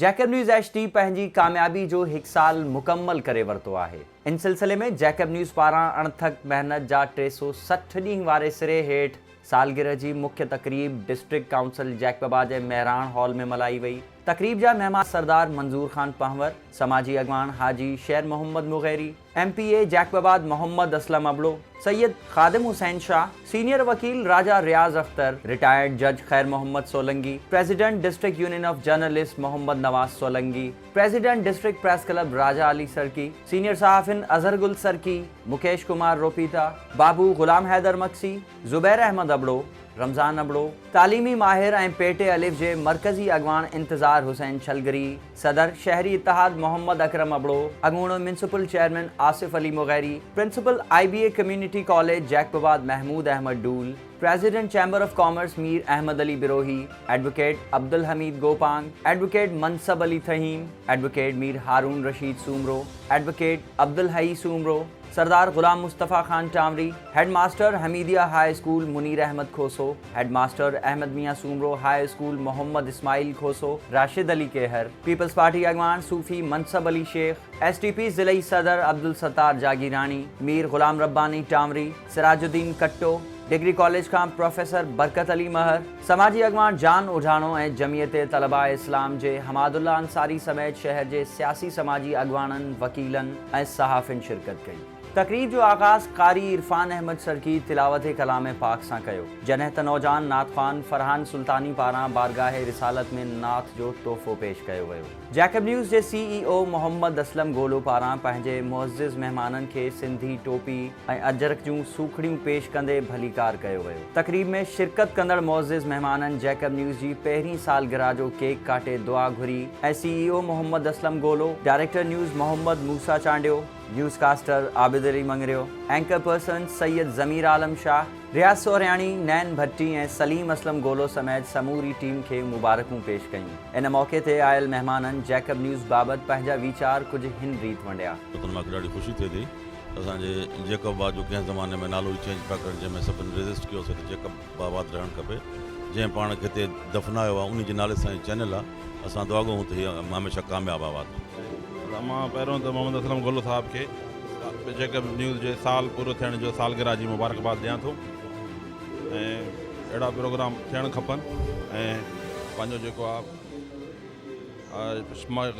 Jacob news H D پنهنجي ڪاميابي جو هڪ سال مڪمل ڪري ورتو آهي. ان سلسلي ۾ جيڪب نيوز پاران اڻٿڪ محنت جا 360 ڏينهن واري سري هيٺ سالگرهه جي مکيه تقريب ڊسٽرڪٽ ڪائونسل جيڪب آباد جي مهراڻ هال ۾ ملهائي وئي. تقريب جا مهمان سردار منظور خان پنهور، سماجي اڳواڻ Haji Sher Muhammad Mugheri, M P A Jacobabad Muhammad Aslam Abro, Syed Khadim Hussain Shah, senior وڪيل راجا رياض اختر، رٽائرڊ جج Khair Muhammad Solangi, president district union of journalist Muhammad Nawaz Solangi, president district press club Raja Ali Sarki, senior صحافين اظهر گل سرڪي، مڪيش ڪمار روپيتا، بابو غلام حيدر مگسي، زبير احمد ابڙو، رمضان ابڙو، تعليمي ماهر ۽ P ٽي الف جي مرڪزي اڳواڻ انتظار حسين ڇلگري، صدر شهري اتحاد محمد اڪرم ابڙو، اڳوڻو municipal chairman Asif Ali Mugheri, principal I B A community college Jacobabad Mahmood Ahmed Dol, president chamber of commerce Mir Ahmed Ali Brohi, advocate Abdul Hameed Gopang, advocate Mansab Ali Thaheem, advocate Mir Haroon Rasheed Soomro, advocate Abdul Hai Soomro, Sardar Ghulam Mustafa Khan Tanwari, head master Hamidia high school Munir Ahmed Khoso, head master Ahmed Mian Soomro high school Muhammad Ismail Khoso, Rashid Ali Kehar, peoples party اڳواڻ Sufi Mansab Ali Shaikh, S T P ضلعي صدر عبدالستار جاگيراڻي، مير غلام رباني ٽانوري، سراج الدين ڪٽو، degree college کان professor Barkat Ali مهر، سماجي اڳواڻ جان اوڍاڻو ۽ جمعيت طلباء اسلام جي حماد الله انصاري سميت شهر جي سياسي سماجي اڳواڻن، وڪيلن ۽ صحافين شرڪت ڪئي. تقريب جو آغاز قاري عرفان احمد سرڪي تلاوت ڪلام پاڪ سان ڪيو، جڏهن ته نوجوان نعت خوان فرحان سلطاني پاران بارگاهه رسالت ۾ نعت جو تحفو پيش ڪيو ويو. جيڪب نيوز جي سي اي او محمد اسلم گولو پاران پنهنجي معزز مهمانن کي سنڌي ٽوپي ۽ اجرڪ جون سوکڙيون پيش ڪندي ڀليڪار ڪيو ويو. تقريب ۾ شرڪت ڪندڙ معزز مهمانن جيڪب نيوز جي پهرين سالگرهه جو ڪيڪ ڪاٽي دعا گهري ۽ C E O Muhammad Aslam Golo, director news Muhammad Musa Chandio, news caster Abid Ali Mangrio, anchor person Syed Zameer Alam Shah, Riaz Soriani, Nain Bhatti ۽ Saleem Aslam Golo سميت سموري team کي مبارڪون پيش ڪيون. ان موقعي تي آيل مهمانن جيڪب نيوز بابت پنهنجا ويچار ڪجهه هن ريت ونڊيا. ته مان کي ڏاڍي خوشي ٿئي ٿي ته اسان جي جيڪب آباد جو ڪنهن زماني ۾ نالو ئي چينج پيا ڪرن جنهن ۾ سڀن ريزسٽ ڪيو سي ته جيڪب آباد رهڻ کپي جنهن پاڻ کي هتي دفنايو آهي انهي جي نالي سان هي چينل آهي اسان دعاگو هون ته هي هميشه ڪامياب آباد رهي. مان پهريون ته محمد اسلم گلو صاحب کي جيڪب نيوز جي سال پورو ٿيڻ جو سالگرهه جي مبارڪباد ڏيان ٿو ۽ اهڙا پروگرام ٿيڻ کپن ۽ پنهنجو جيڪو آ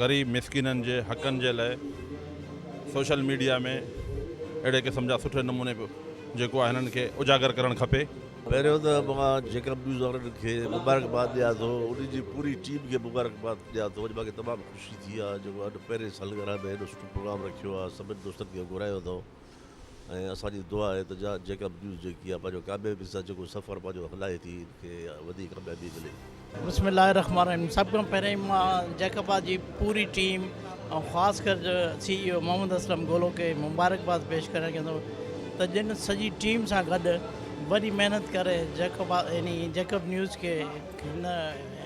غريب مسڪينن جي حقن جي لاء سوشل ميڊيا ۾ اهڙي قسم جا سٺي نموني جيڪو آ هنن کي اجاگر ڪرڻ کپي. پهريون ته مان جيڪب نيوز وارن کي مبارڪباد ڏيان ٿو انهن جي پوري ٽيم کي مبارڪباد ڏيان ٿو اڄ مان کي تمام خوشي ٿي آهي جيڪو اڄ پهرين سالگرهه ۾ ايڏو سٺو پروگرام رکيو آهي سڀني دوستن کي گهرايو اٿئون ۽ اسان جي دعا آهي ته جيڪب نيوز جيڪي آهي پنهنجو ڪاميابي سان جيڪو سفر پنهنجو هلائي ٿي ان کي وڌيڪ ڪاميابي ملي. بسم الله الرحمٰن الرحيم سڀ کان پهرين مان جيڪب آباد جي پوري ٽيم ۽ خاص ڪر سي اي او محمد اسلم گولو کي مبارڪباد پيش ڪرڻ چاهيندو ته جن سڄي ٽيم سان گڏ وڏي محنت ڪري جيڪب يعني جيڪب نيوز کي هن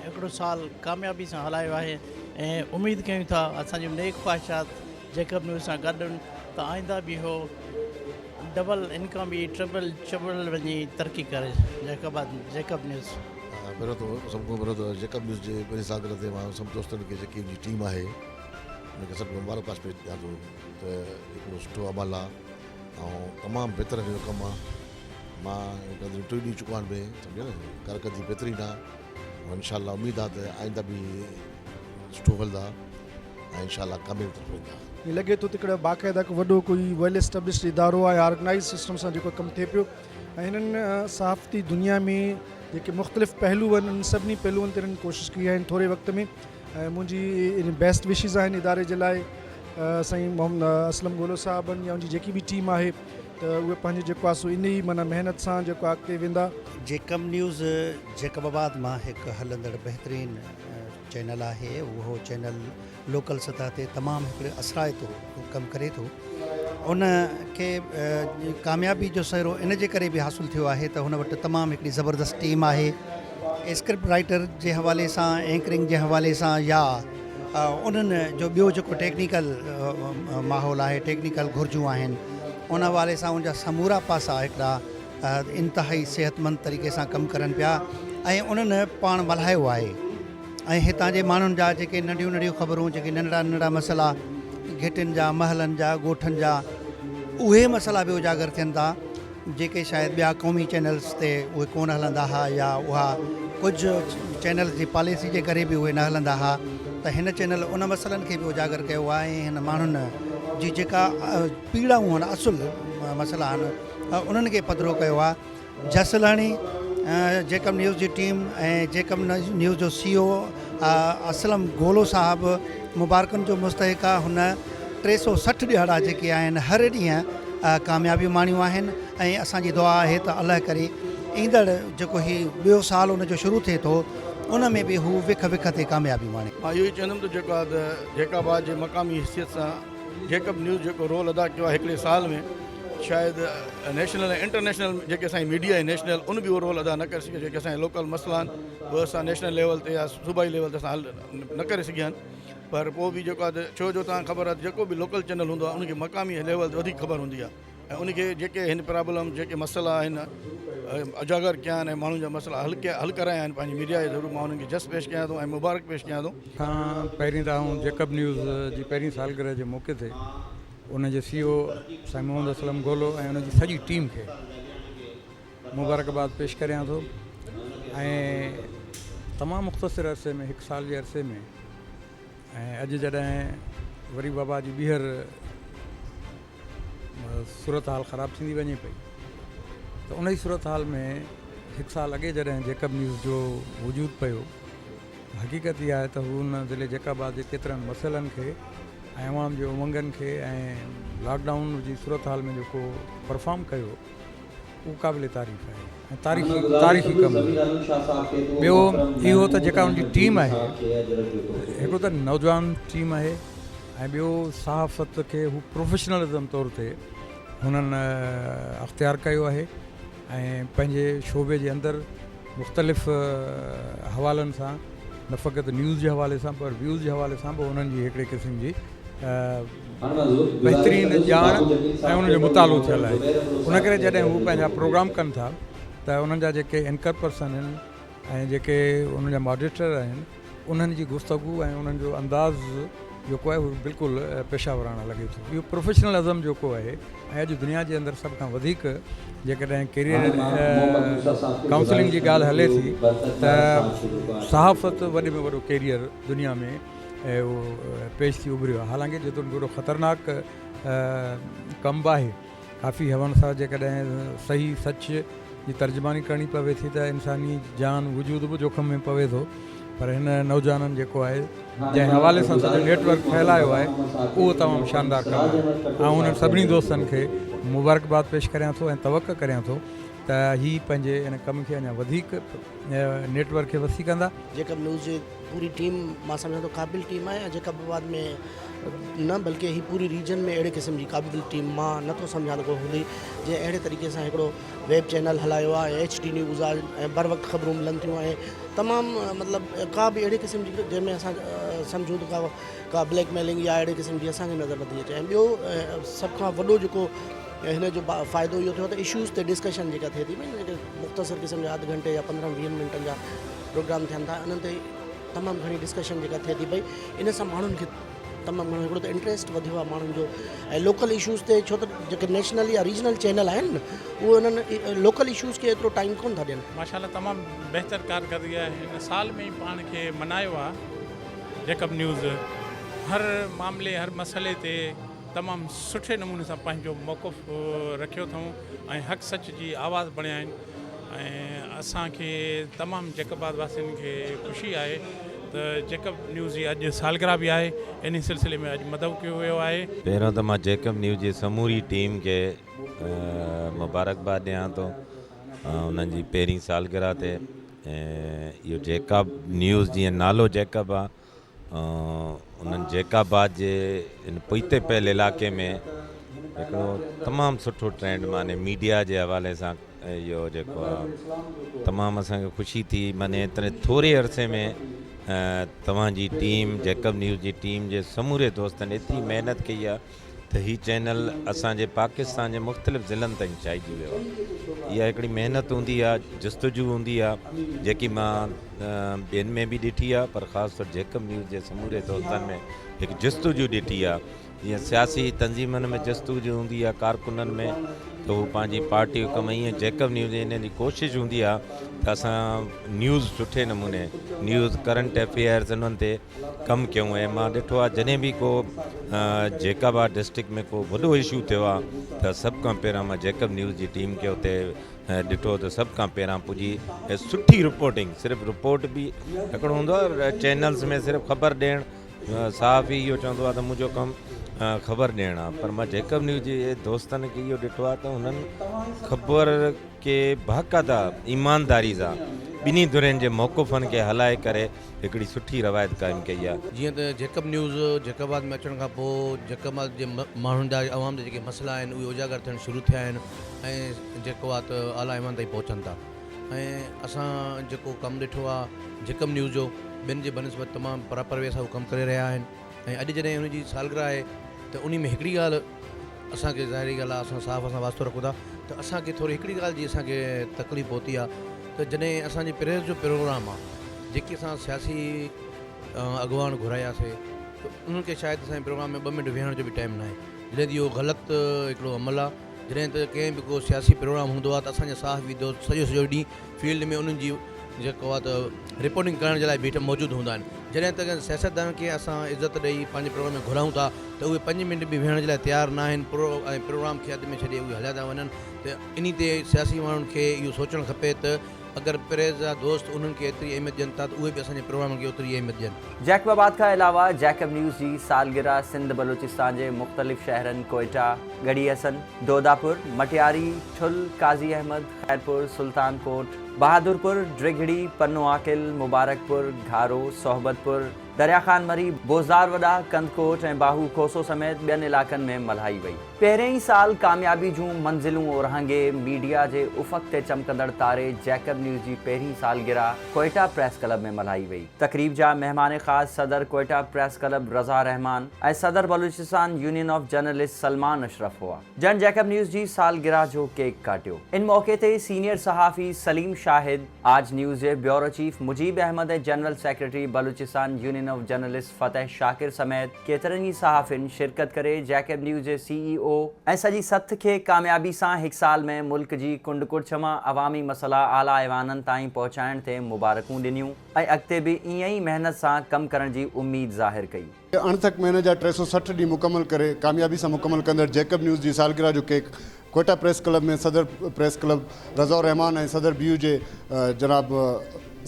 هڪڙو سال ڪاميابي سان هلايو آهي ۽ اميد ڪيون ٿا اسان جون نيڪ خواهشات جيڪب نيوز سان گڏ آهن ته آئنده به هو ڊبل انڪم به ٽربل چبل وڃي ترقي ڪري جيڪب جيڪب نيوز. پهريون ته سڀ کان پهريون ته جيڪب نيوز جي پهرين سالگرهه تي مان سڀ دوستن کي جيڪي ان جي ٽيم آهي ان کي سڀ کي مبارڪباد پيش ڏيان ٿو ته هڪڙو سٺو عمل آهي ۽ تمام بهتر هن جو ڪم آهي مان هڪ اڌ انٽرويو ڏئي چڪو آهيان ۾ سمجهيو نه ڪارڪردگي بهترين آهي ۽ انشاء الله اميد آهي ته آئنده به سٺو هلندا ۽ انشاء الله ڪاميابي طرف ويندا. ائين لڳي ٿو ته هڪڙو باقاعده هڪ وڏو ڪوئي ويل اسٽيبلشڊ ادارو آهي آرگنائيز سسٽم سان جيڪو ڪم ٿئي پيو ۽ هنن صحافتي دنيا ۾ جيڪي مختلف پهلو آهن انهن سڀني پهلوئن تي هنن ڪوشش ڪئي آهي ٿوري وقت ۾ ۽ منهنجي بيسٽ وشز آهن اداري جي لاء سائين محمد اسلم گولو صاحب يا ان جي جيڪي به ٽيم آهي ته اهي پنهنجي جيڪو آهي سو ان ئي معنيٰ محنت سان جيڪو اڳتي ويندا. جيڪب نيوز جيڪب آباد مان هڪ هلندڙ بهترين چينل آهي اهو چينل لوڪل سطح تي تمام هڪڙي اثرائتو ڪم ڪري ٿو ان کي ڪاميابي جو سهرو ان جي ڪري به حاصل ٿيو آهي ته هن وٽ تمام هڪڙي زبردست ٽيم آهي اسڪرپٽ رائٽر جي حوالي سان اينڪرنگ جي حوالي سان يا انهن جو ٻيو جيڪو ٽيڪنيڪل ماحول آهي ٽيڪنيڪل گهرجون آهن ان حوالي سان ان جا سمورا پاسا هڪڙا انتهائي صحتمند طريقي سان ڪم ڪرن پيا ۽ انهن پاڻ ملهايو آهي. ۽ هتان جي ماڻهن جا جيڪي ننڍيون ننڍيون خبرون جيڪي ننڍڙا ننڍڙا مسئلا گهٽين جا محلن جا ڳوٺن جا اهي مسئلا به اجاگر ٿين ٿا جيڪي شايد ٻيا قومي چينلز تي اهي ڪونه هلندا ها يا اها ڪجهه چينلز جي پاليسي جي ڪري به اهي نه هلندا ها ته هن چينل ان مسئلن کي به اجاگر ڪيو آهي ۽ هن ماڻهن جي جيڪا پيڙائون آهن اصل مسئلا آهن انهن کي پڌرو ڪيو آهي. جس لهڻي جيڪب نيوز جي ٽيم ۽ جيڪب نيوز جو سي او اسلم گولو صاحب مبارڪن جو مستحق آهي هن 360 ڏهاڙا جيڪي آهن هر ڏينهن ڪاميابيون ماڻيون آهن ۽ اسان جي دعا آهي ته الله ڪري ايندڙ جيڪو هي ٻيو سال ان جو شروع ٿئي ٿو ان ۾ به هو وک وک تي ڪاميابيون ماڻي. مان اهو ئي چوندم ته جيڪو آهي ته جيڪب آباد جي مقامي حيثيت سان جيڪب نيوز جيڪو رول ادا ڪيو آهي هڪڙي سال ۾ شايد نيشنل ۽ انٽرنيشنل جيڪي اسان جي ميڊيا آهي نيشنل ان به اهو رول ادا نه ڪري سگهي جيڪي اسان جا لوڪل مسئلا آهن اهي اسان نيشنل ليول تي يا صوبائي ليول تي اسان حل نه ڪري سگهيا آهن پر پوء به جيڪو آهي ته ڇو جو توهان کي خبر آهي ته جيڪو به لوڪل چينل هوندو آهي ان کي مقامي ليول تي وڌيڪ خبر هوندي آهي ۽ ان کي جيڪي هن پرابلم جيڪي مسئلا آهن اجاگر ڪيا آهن ۽ ماڻهن جا مسئلا حل ڪيا حل ڪرايا آهن پنهنجي ميڊيا جي ٿرو مان انهن کي جس پيش ڪيان ٿو ۽ مبارڪ پيش ڪيان ٿو. کان پهرين ته آئون جيڪب نيوز جي پهرين سالگرهه جي موقعي تي ان جي سي او سائين محمد اسلم گولو ۽ ان جي سڄي ٽيم کي مبارڪباد پيش ڪريان ٿو ۽ تمام مختصر عرصي ۾ هڪ سال جي عرصي ۾ ۽ اڄ جڏهن وري وبا جي ٻيهر صورتحال خراب ٿيندي وڃي پئي ته انهي صورتحال ۾ هڪ سال اڳي جڏهن جيڪب نيوز جو وجود پيو حقيقت اها آهي ته هو ان ضلعي جيڪب آباد جي ڪيترن مسئلن کي ۽ عوام جي امنگن کي ۽ لاڪ ڊائون جي صورتحال ۾ جيڪو پرفارم ڪيو اهو قابل تعريف آهي ۽ تاريخي تاريخي ڪم آهي. ٻيو اهو ته جيڪا ان جي ٽيم آهي هڪڙو ته نوجوان ٽيم آهي ۽ ٻيو صحافت کي هو پروفيشنلزم طور تي هنن اختيار ڪيو آهي ۽ پنهنجي شعبي جي اندر مختلف حوالن سان نه فقط نيوز جي حوالي سان پر ويوز جي حوالي سان به انهن جي هڪڙي قسم جي بهترين ڄاڻ ۽ انهن جو مطالعو ٿيل آهي ان ڪري جڏهن هو پنهنجا پروگرام ڪن ٿا ته انهن جا جيڪي اينڪر پرسن آهن ۽ جيڪي انهن جا ماڊريٽر آهن انهن جي گفتگو ۽ انهن جو انداز جيڪو آهي اهو بلڪل پيشه وراڻه لڳي ٿو اهو پروفيشنل ازم جيڪو آهي ۽ اڄ دنيا جي اندر سڀ کان وڌيڪ جيڪڏهن ڪيريئر ڪائونسلنگ جي ڳالهه هلي ٿي ته صحافت وڏي ۾ وڏو ڪيريئر دنيا ۾ اهو پيش ٿي اڀريو آهي حالانڪه جيتوڻيڪ وڏو خطرناڪ ڪم به آهي ڪافي هون سان جيڪڏهن صحيح سچ جي ترجماني ڪرڻي پوي ٿي ته انساني جان وجود به جوکم ۾ پوي ٿو پر هن نوجوانن جيڪو آهي جنهن حوالي سان سڄو نيٽ ورڪ ڦهلايو آهي اهو تمام شاندار ڪم آهي آئون انهن سڀني دوستن کي مبارڪباد پيش ڪريان ٿو ۽ توقع ڪريان ٿو ته هي پنهنجي ان ڪم کي اڃا وڌيڪ نيٽ ورڪ کي وسيع ڪندا. جيڪب نيوز جي پوري ٽيم مان سمجهان ٿو قابل ٽيم آهي ۽ جيڪب آباد ۾ نه بلڪه هي پوري ريجن ۾ اهڙي قسم جي قابل ٽيم مان نٿو سمجهان ته ڪو هوندي جنهن اهڙي طريقي سان هڪڙو ويب چينل هلايو آهي ۽ ايڇ ڊي نيوز آهي ۽ بر وقت خبرون ملن ٿيون ۽ تمام مطلب ڪا به اهڙي قسم جي جنهن ۾ اسان سمجهون ته ڪا ڪا بليڪ ميلنگ يا اهڙي قسم جي اسان کي نظر نٿي اچي ۽ ٻيو سڀ کان وڏو جيڪو هن جو فائدو اهو ٿيو ته اشوز تي ڊسڪشن جيڪا ٿئي ٿي پئي مختصر قسم جا اڌ گهنٽي يا پندرهن ويهن منٽن جا پروگرام ٿين ٿا انهن تي تمام گهڻي ڊسڪشن جيڪا ٿئي ٿي پئي ان سان ماڻهن کي تمام گهڻو هڪڙو ته انٽريسٽ وڌيو آهي ماڻهن جو ۽ لوڪل اشوز تي ڇو ته جيڪي نيشنل يا ريجنل چينل آهن نه اهي انهن لوڪل اشوز کي ايترو ٽائيم ڪونه ٿا ڏين. ماشاءالله تمام بهتر ڪارڪردگي آهي هن سال ۾ ئي پاڻ کي منايو آهي جيڪب نيوز هر معاملي هر مسئلي تي تمام سٺي نموني سان پنهنجو موقف رکيو اٿئون ۽ حق سچ جي آواز بڻيا آهن ۽ اسان کي تمام جيڪب آباد واسين کي خوشي آهي ته جيڪب نيوز جي اڄ سالگرهه به آهي انهي سلسلي ۾ اڄ مدعو ڪيو ويو آهي. پهريون ته مان جيڪب نيوز جي سموري ٽيم کي مبارڪباد ڏيان ٿو انهن جي پهرين سالگرهه تي ۽ اهو جيڪب نيوز جيئن نالو جيڪب آ انهن جيڪب آباد جي ان پوئتي پيل علائقي ۾ هڪڙو تمام سٺو ٽرينڊ معني ميڊيا جي حوالي سان اهو جيڪو آ تمام اسان کي خوشي ٿي معني ايتري ٿوري عرصي ۾ توهان جي ٽيم جيڪب نيوز جي ٽيم جي سموري دوستن ايتري محنت ڪئي آ. ته هي چينل اسان جي پاڪستان جي مختلف ضلعن تائين ڇائجي ويو آهي. اها هڪڙي محنت هوندي آهي، جستجو هوندي آهي، جيڪي مان ٻين ۾ به ڏٺي آهي پر خاص طور جيڪب نيوز جي سموري دوستن ۾ هڪ جستجو ڏٺي آهي. جيئن سياسي تنظيمن ۾ جستجو هوندي آهي ڪارڪنن ۾ ته هو پنهنجي پارٽي جو ڪم ائين جيڪب نيوز جي انهن جي ڪوشش هوندي آهي ته اسان نيوز سٺي نموني نيوز ڪرنٽ افيئرز انهن تي ڪم ڪيون ۽ مان ڏٺو آهي جڏهن به ڪو جيڪب آباد ڊسٽرڪٽ ۾ ڪو وڏو اشو ٿيو آهي ته سڀ کان پهريان مان جيڪب نيوز جي ٽيم کي اتي ڏٺو ته سڀ کان پهريان پڄي ۽ سٺي رپورٽنگ صرف رپورٽ به هڪڙو هوندو آهي چينلز ۾ صرف خبر ڏيڻ صحافي اهو چوندو آهي ته منهنجو ڪم خبر ڏيڻ آهي پر مان جيڪب نيوز جي دوستن کي اهو ڏٺو آهي ته انهن خبر کي باقاعده ايمانداري سان ٻنهي ڌرين جي موقفن کي هلائي ڪري هڪڙي سٺي روايت قائم ڪئي آهي. جيئن ته جيڪب نيوز جيڪب آباد ۾ اچڻ کان پوء جيڪب آباد جي ماڻهن جا عوام جا جيڪي مسئلا آهن اهي اجاگر ٿيڻ شروع ٿيا آهن ۽ جيڪو آهي ته اعليٰ ايوان تائين پهچن ٿا ۽ اسان جيڪو ڪم ڏٺو آهي جيڪب نيوز جو ٻين جي بنسبت تمام پراپر وي سان هو ڪم ڪري رهيا آهن ۽ اڄ جڏهن هن جي سالگرهه آهي ته انهي ۾ هڪڙي ڳالهه اسان کي ظاهري ڳالهه آهي اسان صحافت سان واسطو رکون ٿا ته اسان کي ٿوري هڪڙي ڳالهه جي اسان کي تڪليف پهتي آهي ته جڏهن اسان جي پريس جو پروگرام آهي جيڪي اسان سياسي اڳواڻ گهراياسي ته انهن کي شايد اسان جي پروگرام ۾ ٻه منٽ ويهڻ جو به ٽائيم ناهي جڏهن ته اهو غلط هڪڙو عمل آهي جڏهن ته ڪنهن به ڪو سياسي پروگرام هوندو آهي ته اسان جا صحافي دوست سڄو سڄو ڏينهن فيلڊ ۾ انهن جي جيڪو آهي ته رپورٽنگ ڪرڻ جي لاء بيٺا موجود هوندا آهن جڏهن ته سياستدانن کي اسان عزت ڏئي پنهنجي پروگرام ۾ گهرايون ٿا ته اهي پنج منٽ به ويهڻ جي لاء تيار نه آهن ۽ پروگرام کي اڌ ۾ ڇڏي اهي هليا ٿا وڃن ته انهي تي سياسي ماڻهن کي اهو سوچڻ کپي ته اگر پريس جا دوست انهن کي ايتري اهميت ڏين ٿا ته اهي به اسان جي پروگرامن کي اوتري ئي اهميت ڏين. جيڪب آباد کان علاوه جيڪب نيوز جي سالگرهه سنڌ بلوچستان جي مختلف شهرن ڪوئيٽا، ڳڙهي حسن، دوداپور، مٽياري، ٺل، قاضي احمد، خيرپور، سلطان ڪوٽ، بهادرپور، ڊگهڙي، پنو عاقل، مبارڪپور، گهارو، صحبت پور، دريا خان مري، بوزدار وڏا، ڪنڌڪوٽ ۽ باهو کوسو سميت ٻين علائقن ۾ ملهائي وئي. پهرئين ئي سال ڪاميابي جون منزلون اورانگهي ميڊيا جي افق تي چمڪندڙ تاري جيڪب نيوز جي پهرين سالگرهه ڪوئيٽا پريس ڪلب ۾ ملهائي وئي. تقريب جا مهمان خاص صدر ڪوئيٽا پريس ڪلب رضا رحمان ۽ صدر Balochistan union of journalist Salman Ashraf هئا. جن جيڪب نيوز جي سالگرهه جو ڪيڪ ڪاٽيو. ان موقعي تي سينيئر صحافي سليم شاهد، آج نيوز جي bureau chief Mujeeb Ahmed ۽ general secretary Balochistan union of journalist Fateh Shakir سميت ڪيترن ئي صحافين شرڪت ڪري جيڪب نيوز جي سي اي او ۽ سڄي سٿ کي ڪاميابي سان هڪ سال ۾ ملڪ جي ڪنڊ ڪڙڇ مان عوامي مسئلا اعليٰ ايوانن تائين پهچائڻ تي مبارڪون ڏنيون ۽ اڳتي به ائين ئي محنت سان ڪم ڪرڻ جي اميد ظاهر ڪئي. اڻٿڪ محنت جا 360 ڏينهن مڪمل ڪري ڪاميابي سان مڪمل ڪندڙ جيڪب نيوز جي سالگرهه جو ڪيڪ ڪوئٽا پريس ڪلب ۾ صدر پريس ڪلب رضا الرحمان ۽ صدر بي يو جي جناب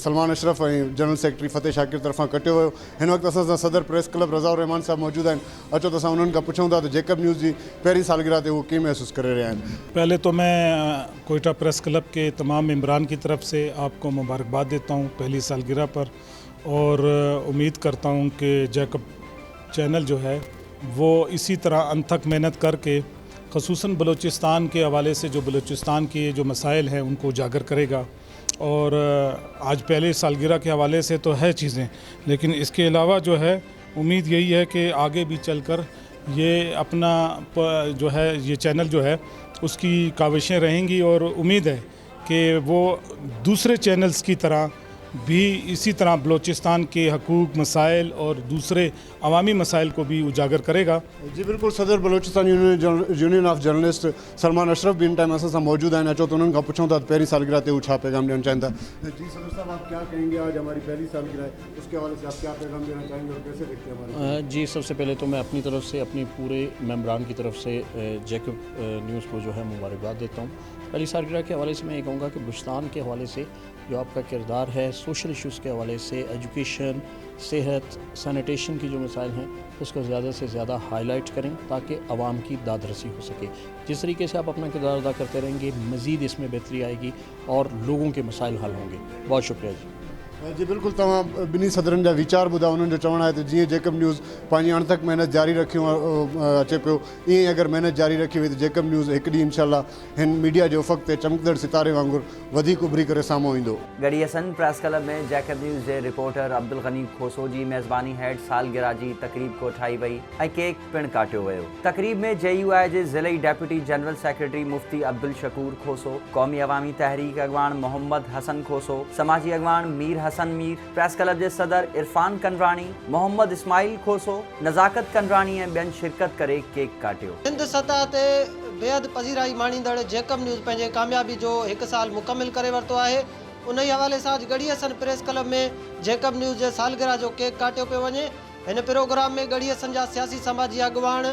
سلمان اشرف ۽ جنرل سيڪريٽري فتح شاڪر طرفان ڪٽيو ويو هن وقت اسان سان صدر پريس ڪلب رضا الرحمان صاحب موجود آهن اچو ته اسان انهن کان پڇون ٿا ته جيڪب نيوز جي پهرين سالگرهه تي هو ڪيئن محسوس ڪري رهيا آهن. پهلي تو مين ڪوئٽا پريس ڪلب ڪي تمام ممبران ڪي طرف سي آپ ڪو مبارڪباد ديتا هون پهلي سالگرهه پر اور اميد ڪرتا هون ڪي جيڪب چينل جو هي وو اسي طرح انٿڪ محنت ڪر ڪي خصوصن بلوچستان ڪي حوالي سي جو بلوچستان ڪي جو مسائل هين ان ڪو اجاگر ڪري گا اور آج پهلي سالگره ڪي حوالي سي تو هي چيزين ليڪن اس ڪي علاوه جو هي اميد يهي هي ڪي آگي ڀي چل ڪر يه اپنا جو هي يه چينل جو هي اس ڪي ڪاوشين رهين گي اور اميد هي ڪي وو دوسري چينلز ڪي طرح ڀي اسي طرح بلوچستان ڪي حقوق مسائل اور دوسري عوامي مسائل ڪو ڀي اجاگر ڪري گا. جي بلڪل صدر Balochistan union of journalist Salman Ashraf به هن ٽائيم اسان سان موجود آهن اچو ته انهن کان پڇون ٿا ته پهرين سالگرهه تي هو ڇا پيغام ڏيڻ چاهين ٿا. جي صدر صاحب آپ ڪيا ڪهين گي آج هماري پهلي سالگرهه هي اس ڪي حوالي سي آپ ڪيا پيغام دينا چاهين گي اور ڪيسي ديکتي هي هماري. جي سب سي پهلي تو مين اپني طرف سي اپني پوري ممبران ڪي طرف سي جيڪب نيوز ڪو جو هي مبارڪباد ديتا هون. پهلي سالگرهه ڪي حوالي سي مين يي ڪهون گا ڪي بلوچستان ڪي حوالي سي جو آپ ڪا ڪردار هي سوشل اشوز ڪي حوالي سي ايجوڪيشن صحت سينيٽيشن ڪي جو مسائل هين اس ڪو زياده سي زياده هائي لائيٽ ڪرين تاڪه عوام ڪي داد رسي هو سڪي جس طريقي سي آپ اپنا ڪردار ادا ڪرتي رهين گي مزيد اس مين بهتري آئي گي اور لوگون ڪي مسائل حل هون گي بهت شڪريه جي. جي بلڪل توهان ٻنهي صدرن جا ويچار ٻڌا انهن جو چوڻ آهي ته جيئن جيڪب نيوز پنهنجي اڻٿڪ محنت جاري رکيون اچي پيو ائين ئي اگر محنت جاري رکي وئي ته جيڪب نيوز هڪ ڏينهن انشاء الله هن ميڊيا جي افق تي چمڪندڙ ستاري وانگر وڌيڪ اڀري ڪري سامهون ايندو. Garhi Hassan press club ۾ Jacob news جي رپورٽر عبدالغني کوسو جي ميزباني هيٺ سالگرهه جي تقريب ڪوٺائي وئي ۽ ڪيڪ پڻ ڪاٽيو ويو. تقريب ۾ جي يو آء جي ضلعي ڊيپوٽي جنرل سيڪريٽري مفتي عبدالشڪور کوسو، قومي عوامي تحريڪ اڳواڻ محمد حسن کوسو، سماجي اڳواڻ مير حسن مير، پريس ڪلب جي صدر عرفان ڪنراڻي، محمد اسماعيل کوسو، نزاڪت ڪنراڻي ۽ ٻين شرڪت ڪري ڪيڪ ڪاٽيو. سنڌ سطح تي بيحد پذيرائي ماڻيندڙ جيڪب نيوز پنهنجي ڪاميابي جو هڪ سال مڪمل ڪري ورتو آهي. انهي حوالي سان اڄ Garhi Hassan press club ۾ Jacob news جي سالگرهه جو ڪيڪ ڪاٽيو پيو وڃي. هن پروگرام ۾ ڳڙهي حسن جا سياسي سماجي اڳواڻ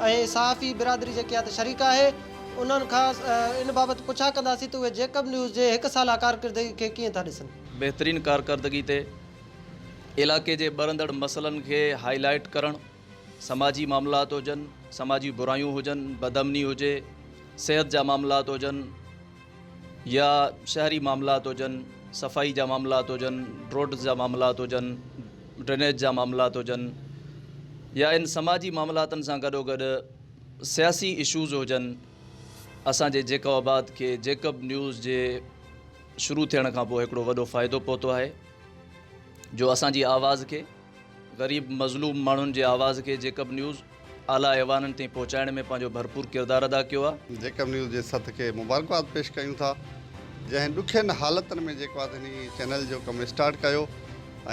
۽ صحافي برادري جيڪي آهي ته شريڪ آهي انهن کان ان بابت پڇا ڪنداسين ته اهي جيڪب نيوز جي هڪ سالا ڪارڪردگي کي ڪيئن ٿا ڏسن. بهترين ڪارڪردگي تي علائقي جي ٻرندڙ مسئلن کي هائي لائيٽ ڪرڻ، سماجي معاملات هجن، سماجي برايون هجن، بدامني هجي، صحت جا معاملات هجن يا شهري معاملات هجن، صفائي جا معاملات هجن، روڊز جا معاملات هجن، ڊرينيج جا معاملات هجن يا ان سماجي معاملاتن سان گڏوگڏ سياسي اشوز هجن، اسان جي جيڪب آباد کي جيڪب نيوز جي شروع ٿيڻ کان پوء هڪڙو وڏو فائدو پهتو آهي جو اسان جي آواز کي غريب مظلوم ماڻهن جي آواز کي جيڪب نيوز اعليٰ ايوانن تائين پهچائڻ ۾ پنهنجو ڀرپور ڪردار ادا ڪيو آهي. جيڪب نيوز جي سٿ کي مبارڪباد پيش ڪيون ٿا جنهن ڏکين حالتن ۾ جيڪو آهي هن چينل جو ڪم اسٽارٽ ڪيو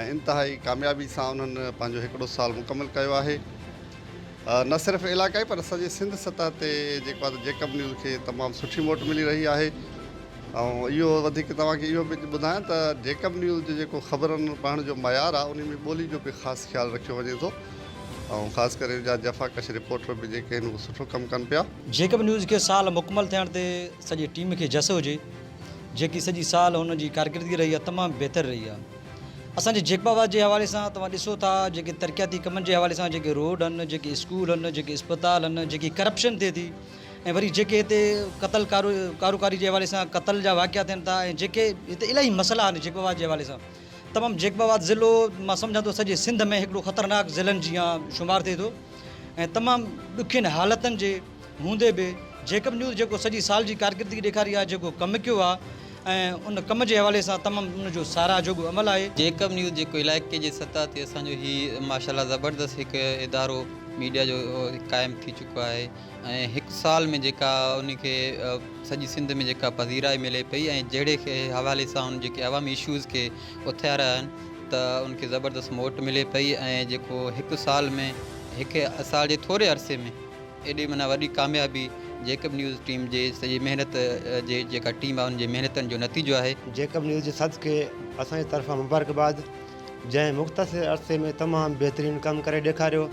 ۽ انتهائي ڪاميابي سان انهن پنهنجو هڪڙو سال مڪمل ڪيو آهي نه صرف علائقائي پر سڄي سنڌ سطح تي جيڪو آهي جيڪب نيوز کي تمام سٺي موٽ ملي رهي آهي ۽ اهو وڌيڪ توهان کي اهو به ٻڌايان ته جيڪب نيوز جو جيڪو خبرن پڙهڻ جو معيار آهي انهي ۾ ٻولي جو به خاص خيال رکيو وڃي ٿو ۽ خاص ڪري ان جا جفاڪش رپورٽر به جيڪي آهن اهي سٺو ڪم ڪن پيا. جيڪب نيوز کي سال مڪمل ٿيڻ تي سڄي ٽيم کي جس هجي جيڪي سڄي سال هن جي ڪارڪردگي رهي آهي تمام بهتر رهي آهي اسان جي جيڪب آباد جي حوالي سان توهان ڏسو ٿا جيڪي ترقياتي ڪمن جي حوالي سان جيڪي روڊ آهن جيڪي اسڪول آهن جيڪي اسپتال آهن جيڪي ڪرپشن ٿئي ٿي ۽ وري جيڪي هتي قتل ڪارو ڪاروڪاري جي حوالي سان قتل جا واقعا ٿين ٿا ۽ جيڪي هتي الاهي مسئلا آهن جيڪب آباد جي حوالي سان تمام جيڪب آباد ضلعو مان سمجهان ٿو سڄي سنڌ ۾ هڪڙو خطرناڪ ضلعن جيان شمار ٿئي ٿو ۽ تمام ڏکين حالتن جي هوندي به جيڪب نيوز جيڪو سڄي سال جي ڪارڪردگي ڏيکاري آهي جيڪو ڪم ڪيو آهي ۽ ان ڪم جي حوالي سان تمام ان جو ساراهه جوڳو عمل آهي. جيڪب نيوز جيڪو علائقي جي سطح تي اسان جو هي ماشاءالله زبردست هڪ ادارو ميڊيا جو قائم ٿي چڪو آهي ۽ هڪ سال ۾ جيڪا ان کي سڄي سنڌ ۾ جيڪا پذيرائي ملي پئي ۽ جهڙي حوالي سان ان جيڪي عوامي اشوز کي اٿياريا آهن ته ان کي زبردست موٽ ملي پئي ۽ جيڪو هڪ سال ۾ هڪ سال جي ٿوري عرصي ۾ ايڏي معنيٰ وڏي ڪاميابي جيڪب نيوز ٽيم جي سڄي محنت جي جيڪا ٽيم آهي ان جي محنتن جو نتيجو آهي. جيڪب نيوز جي صد کي اسان جي طرفان مبارڪباد جنهن مختصر عرصي ۾ تمام بهترين ڪم ڪري ڏيکاريو.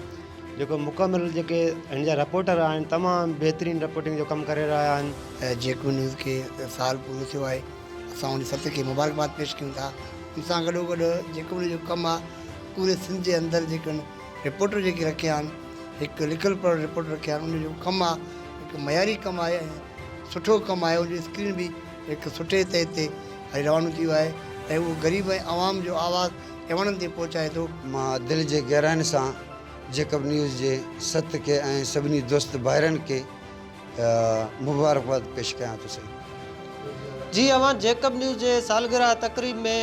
جيڪو مڪمل جيڪي هن جا رپورٽر آهن تمام بهترين رپورٽنگ جو ڪم ڪري رهيا آهن. جيڪب نيوز کي سال پورو ٿيو آهي اسان ان ست کي مبارڪباد پيش ڪيون ٿا ان سان گڏو گڏ جيڪب نيوز جو ڪم آهي پوري سنڌ جي اندر جيڪي رپورٽر جيڪي رکيا آهن هڪ لکيل پڙهيل رپورٽر رکيا آهن ان جو ڪم آهي هڪ معياري ڪم آهي ۽ سٺو ڪم آهي ان جو اسڪرين به هڪ سٺي تهه تي هلي روانو ٿي ويو آهي ۽ اهو غريب ۽ عوام جو آواز ايوانن تائين پهچائي ٿو. مان دل جي گهراين سان جيڪب نيوز جي ست کي ۽ سڀني دوست ڀائرن کي مبارڪباد پيش ڪيان ٿو سائين. جي اوهان جيڪب نيوز جي سالگرهه تقريب ۾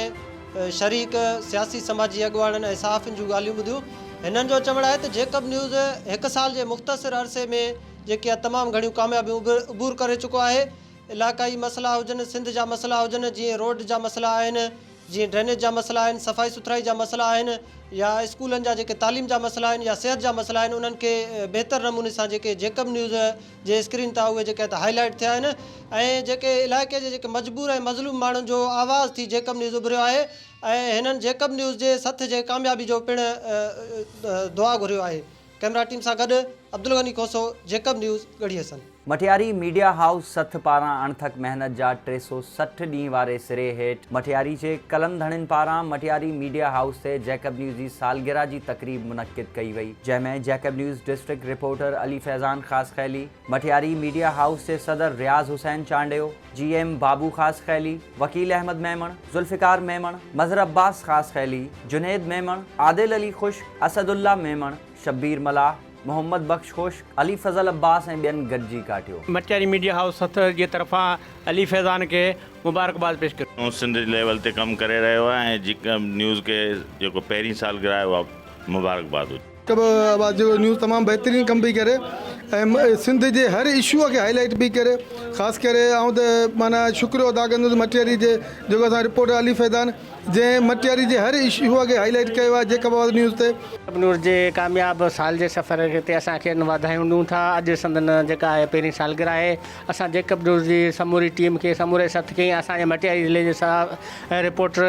شريڪ سياسي سماجي اڳواڻن ۽ صحافين جون ڳالهيون ٻڌيون. هنن جو چوڻ آهي ته جيڪب نيوز هڪ سال جي مختصر عرصي ۾ جيڪي تمام گهڻيون ڪاميابيون عبور ڪري چڪو آهي. علائقائي مسئلا هجن، سنڌ جا مسئلا هجن جيئن روڊ جا مسئلا آهن، جيئن ڊرينيج جا مسئلا آهن، صفائي سٿرائي جا مسئلا آهن يا اسڪولن جا جيڪي تعليم جا مسئلا آهن يا صحت جا مسئلا آهن انهن کي بهتر نموني سان جيڪي جيڪب نيوز جي اسڪرين تان اهي جيڪي هائي لائيٽ ٿيا آهن ۽ جيڪي علائقي جي جيڪي مجبور ۽ مظلوم ماڻهن جو آواز ٿي جيڪب نيوز اڀريو آهي ۽ هنن جيڪب نيوز جي سٿ جي ڪاميابي جو پڻ دعا گهريو آهي ڪئميرا ٽيم سان گڏ عبدالغني کوسو جيڪب نيوز ڳڙهي حسن. مٽياري ميڊيا هائوس سٿ پاران اڻٿڪ محنت جا 360 ڏينهن واري سري هيٺ مٽياري جي قلم ڌڻين پاران مٽياري ميڊيا هائوس تي جيڪب نيوز جي سالگرهه جي تقريب منعقد ڪئي وئي جنهن ۾ Jacob news district reporter Ali Faizan Khaskheli, Matiari media house جي صدر رياض حسين چانڊيو، جي ايم بابو خاصخيلي، وڪيل احمد ميمڻ، ذوالفقار ميمڻ، مظهر عباس خاصخيلي، جنيد ميمڻ، عادل علي خشڪ، اسد الله ميمڻ، شبير ملاح، محمد بخش خشڪ، علي فضل عباس ۽ ٻين گڏجي ڪاٽيو. مٽياري ميڊيا هائوس سٿ جي طرفان علي فيضان کي مبارڪباد پيش ڪيو. سنڌ ليول تي ڪم ڪري رهيو آهي ۽ جيڪب نيوز کي جيڪو پهرين سالگرهه آهي اها مبارڪباد هجي. جيڪب آباد جو نيوز تمام بهترين ڪم پئي ڪري ۽ سنڌ جي هر اشو کي هائي لائيٽ پئي ڪري خاص ڪري آئون ته معنيٰ شڪريو ادا ڪندس مٽياري جي جيڪو اسان رپورٽر علي فيضان جنهن مٽياري جي هر اشو کي هائي لائيٽ ڪيو آهي جيڪب آباد نيوز تي. جيڪب نيوز جي ڪامياب سال جي سفر تي اسان کين واڌايون ڏيون ٿا اڄ سندن جيڪا آهي پهرين سالگرهه آهي اسان جيڪب نيوز جي سموري ٽيم کي سموري سٿ کي ۽ اسان جي مٽياري ضلعي جي رپورٽر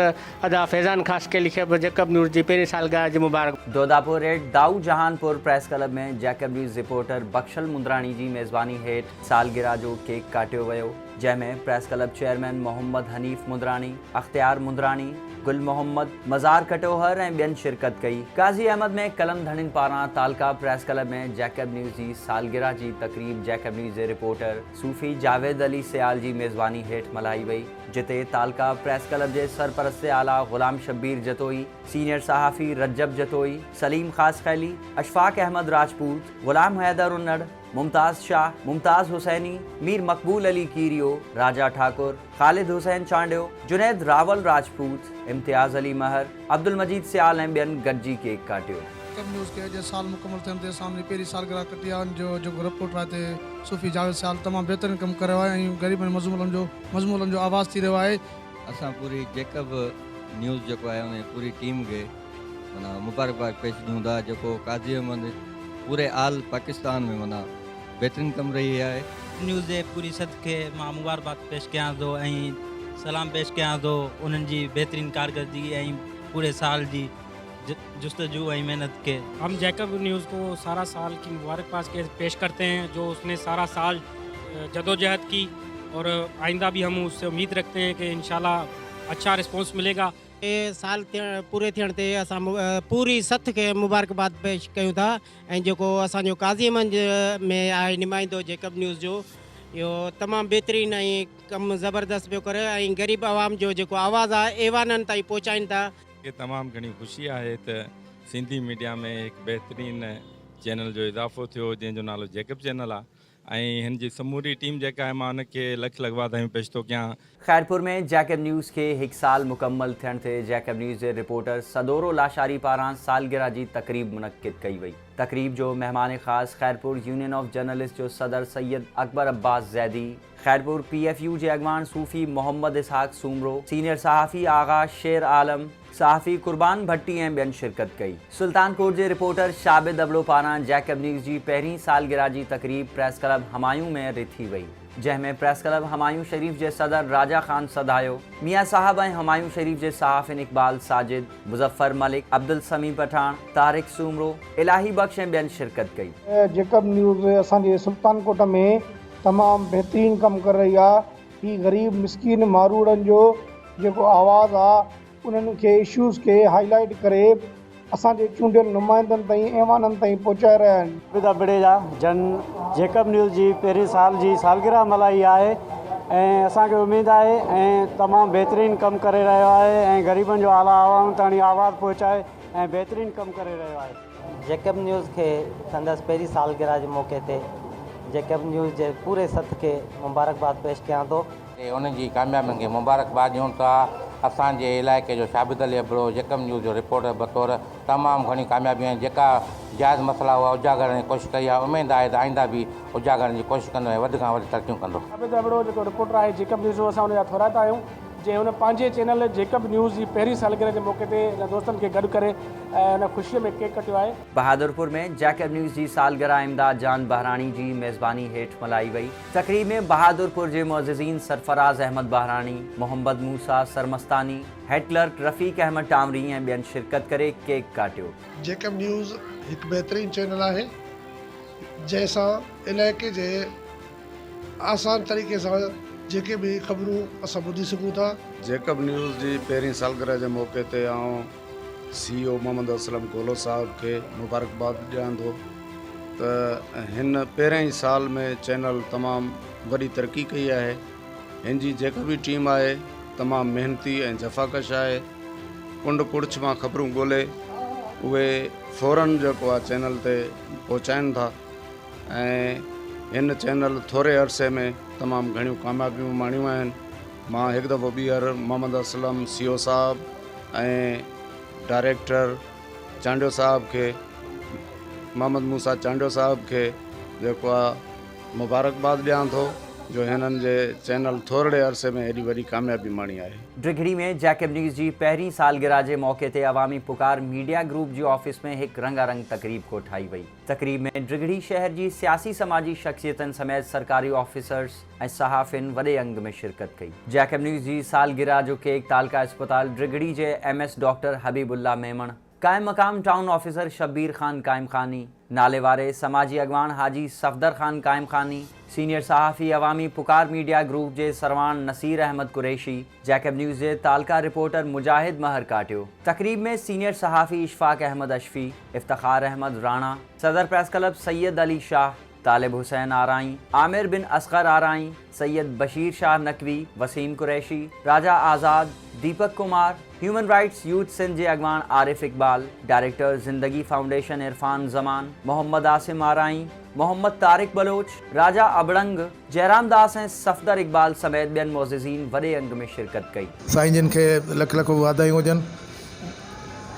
ادا فيضان خاصخيلي کي به جيڪب نيوز جي پهرين سالگرهه جي مبارڪ. دوداپور هيٺ Dau Jahanpur press club ۾ Jacob news reporter Bakhshal Mundrani جي ميزباني هيٺ سالگرهه جو ڪيڪ ڪاٽيو ويو. جنهن ۾ press club chairman Muhammad Hanif Mundrani, Ikhtiar Mundrani, Gul Muhammad, Mazar Katohar ۽ ٻين شرڪت ڪئي. قاضي احمد ۾ قلم ڌڻين پاران تعلقه پريس ڪلب ۾ جيڪب نيوز جي سالگرهه جي تقريب جيڪب نيوز جي رپورٽر صوفي جاويد علي سيال جي ميزباني هيٺ ملهائي وئي، جتي تعلقه پريس ڪلب جي سرپرست اعليٰ غلام شبير جتوئي، سينيئر صحافي رجب جتوئي، سليم خاصخيلي، اشفاق احمد راجپوت، غلام حيدر انڙ، ممتاز شاهه، ممتاز حسيني، مير مقبول علي ڪيريو، راجا ٺاڪر، خالد حسين چانڊيو، جنيد راول راجپوت، امتياز علي مهر، عبدالمجيد سيال ۽ ٻين گڏجي ڪيڪ ڪاٽيو. جيڪب نيوز کي اڄ سال مڪمل ٿيڻ تي اسان ان جي پهرين سالگرهه ڪٽي آهي ان جو جيڪو رپورٽر آهي تي صوفي جاويد سيال تمام بهترين ڪم ڪري رهيو آهي ۽ غريبن ۽ مظلومن جو مظلومن جو آواز ٿي رهيو آهي. اسان پوري جيڪب نيوز جيڪو آهي ان جي پوري ٽيم کي معنيٰ مبارڪباد پيش ڏيون ٿا جيڪو قاضي احمد پوري آل پاڪستان ۾ معنيٰ بهترين ڪم رهي آهي. نيوز جي پوري سٿ کي مان مبارڪباد پيش ڪيان ٿو ۽ سلام پيش ڪيان ٿو انهن جي بهترين ڪارڪردگي ۽ پوري سال جي جستجو ۽ محنت کي. هم جيڪب نيوز کو سارا سال کی مبارڪباد پيش ڪرتي هين جو اس ني سارا سال جدوجهد کی اور آئنده به هم اس سي اميد رکتي هين ڪي انشاء الله اڇا رسپانس ملي گا. سال پوري ٿيڻ تي اسان پوري سٿ کي مبارڪباد پيش ڪيون ٿا ۽ جيڪو اسان جو قاضي احمد ۾ آهي نمائندو جيڪب نيوز جو اهو تمام بهترين ۽ ڪم زبردست پيو ڪري ۽ غريب عوام جو جيڪو آواز آهي ايوانن تائين پهچائين ٿا. کي تمام گهڻي خوشي آهي ته سنڌي ميڊيا ۾ هڪ بهترين چينل جو اضافو ٿيو جنهن جو نالو جيڪب چينل آهي ۽ هن جي سموري ٽيم جيڪا آهي مان ان کي لک لک واڌايون پيش ٿو ڪيان. خيرپور ۾ جيڪب نيوز کي هڪ سال مڪمل ٿيڻ تي جيڪب نيوز جي رپورٽر سدورو لاشاري پاران سالگرهه جي تقريب منعقد ڪئي وئي. تقريب جو مهمان خاص خيرپور يونين آف جرنلسٽ جو صدر Syed Akbar Abbas Zaidi, Khairpur P F U جي اڳواڻ صوفي محمد اسحاق سومرو، سينيئر صحافي آغا شير عالم، صحافي قربان ڀٽي ۽ ٻين شرڪت ڪئي. سلطان ڪوٽ جي رپورٽر شابد ابڙو پاران جيڪب نيوز جي پهرين سالگرهه جي تقريب پريس ڪلب همايون ۾ رٿي وئي، جنهن ۾ پريس ڪلب همايون شريف جي صدر راجا خان سڌايو، ميان صاحب ۽ همايون شريف جي صحافين اقبال ساجد، مظفر ملڪ، عبدالسميع پٺاڻ، طارق سومرو، الاهي بخش ۽ ٻين شرڪت ڪئي. جيڪب نيوز اسان جي سلطان ڪوٽ ۾ تمام بهترين ڪم ڪري رهي آ هي غريب مسڪين ماروئڙن جو جيڪو آواز آ انهن کي اشوز کي هائي لائيٽ ڪري اسان جي چونڊيل نمائندن تائين ايوانن تائين پهچائي رهيا آهن. عابد ابڙيجا جن جيڪب نيوز جي پهرين سال جي سالگرهه ملهائي آهي ۽ اسان کي اميد آهي ۽ تمام بهترين ڪم ڪري رهيو آهي ۽ غريبن جو اعليٰ عوام تاڻي آواز پهچائي ۽ بهترين ڪم ڪري رهيو آهي. جيڪب نيوز کي سندس پهرين سالگرهه جي موقعي تي جيڪب نيوز جي پوري سٿ کي مبارڪباد پيش ڪيان ٿو. انهن جي ڪاميابين کي مبارڪباد ڏيون ٿا. اسان جي علائقي جو شابد علي ابڙو جيڪب نيوز جو رپورٽر بطور تمام گهڻيون ڪاميابيون آهن جيڪا جائز مسئلا هئا اجاگر ڪرڻ جي ڪوشش ڪئي آهي اميد آهي ته آئنده به اجاگر ڪرڻ جي ڪوشش ڪندو ۽ وڌ کان وڌ ترقيون ڪندو. عابد ابڙو جيڪو رپورٽر آهي جيڪب نيوز جو اسان ان جا ٿورائتا آهيون جنهن هن پنهنجي چينل جيڪب نيوز جي پهرين سالگرهه جي موقعي تي هن دوستن کي گڏ ڪري ۽ ان خوشيء ۾ ڪيڪ ڪٽيو آهي. بهادرپور ۾ جيڪب نيوز جي سالگرهه امداد جان بهراڻي جي ميزباني هيٺ ملهائي وئي. تقريب ۾ بهادرپور جي معززين سرفراز احمد بهراڻي، محمد موسيٰ سرمستاني، هيڊ ڪلرڪ رفيق احمد ٽانوري ۽ ٻين شرڪت ڪري ڪيڪ ڪاٽيو. جيڪب نيوز هڪ بهترين چينل آهي جنهن سان علائقي جي. آسان طريقي سان جيڪي به خبرون اسان ٻڌي سگهون ٿا. جيڪب نيوز جي پهرين سالگرهه جي موقعي تي آئون سي او محمد اسلم گولو صاحب کي مبارڪباد ڏيان ٿو ته هن پهرين ئي سال ۾ چينل تمام وڏي ترقي ڪئي آهي. هن جي جيڪا به ٽيم آهي تمام محنتي ۽ جفاڪش آهي. ڪنڊ ڪڙڇ مان خبرون ڳولي اهي فورن جيڪو آهي چينل تي پهچائن ٿا ۽ هن چينل ٿوري عرصي ۾ تمام گهڻيون ڪاميابيون ماڻيون آهن. مان هڪ دفعو ٻيهر محمد اسلم سي او صاحب ۽ ڊائريڪٽر چانڊيو صاحب کي محمد موسيٰ چانڊيو صاحب کي جيڪو آهي مبارڪباد ڏيان ٿو جو هنن جي چينل ٿورڙي عرصي ۾ ايڏي وڏي ڪاميابي ماڻي آهي. ڊگهڙي ۾ جيڪب نيوز جي پهرين سالگرهه جي موقعي تي عوامي پڪار ميڊيا گروپ جي آفيس ۾ هڪ رنگا رنگ تقريب ڪوٺائي وئي. تقريب ۾ ڊگهڙي شهر جي سياسي سماجي شخصيتن سميت سرڪاري آفيسرز ۽ صحافين وڏي انگ ۾ شرڪت ڪئي. جيڪب نيوز جي سالگرهه جو ڪيڪ تعلقه اسپتال ڊگهڙي جي M S doctor Habibullah Memon, قائم مقام ٽائون آفيسر شبير خان قائمخاني، ناليواري سماجي اڳواڻ حاجي صفدر خان قائمخاني، سينيئر صحافي عوامي پڪار ميڊيا گروپ جي سرواڻ نصير احمد قريشي، جيڪب نيوز جي تعلقه رپورٽر مجاهد مهر ڪاٽيو. تقريب ۾ سينيئر صحافي اشفاق احمد اشفي، افتخار احمد راڻا، صدر پريس ڪلب سيد علي شاهه، طالب حسين آرائين، عامر بن اصغر آرائين، سيد بشير شاهه نقوي، وسيم قريشي، راجا آزاد، Deepak Kumar, human rights youth Sindh جي اڳواڻ عارف اقبال، ڊائريڪٽر زندگي فائونڊيشن عرفان زمان، محمد عاصم آرائين، محمد طارق بلوچ، راجا ابڙنگ، جئرام داس ۽ صفدر اقبال سميت ٻين معززين وڏي انگ ۾ شرڪت ڪئي. سائين جن کي لک لک واڌايون هجن